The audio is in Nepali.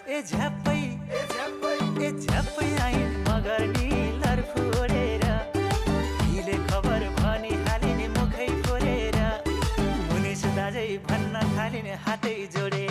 ए झ्याप्पै आइन् मगर निलर फोरेर हिले खबर भनी हालिने मुखै फोरेर मुनिस दाजै भन्न थालिने हातै जोडे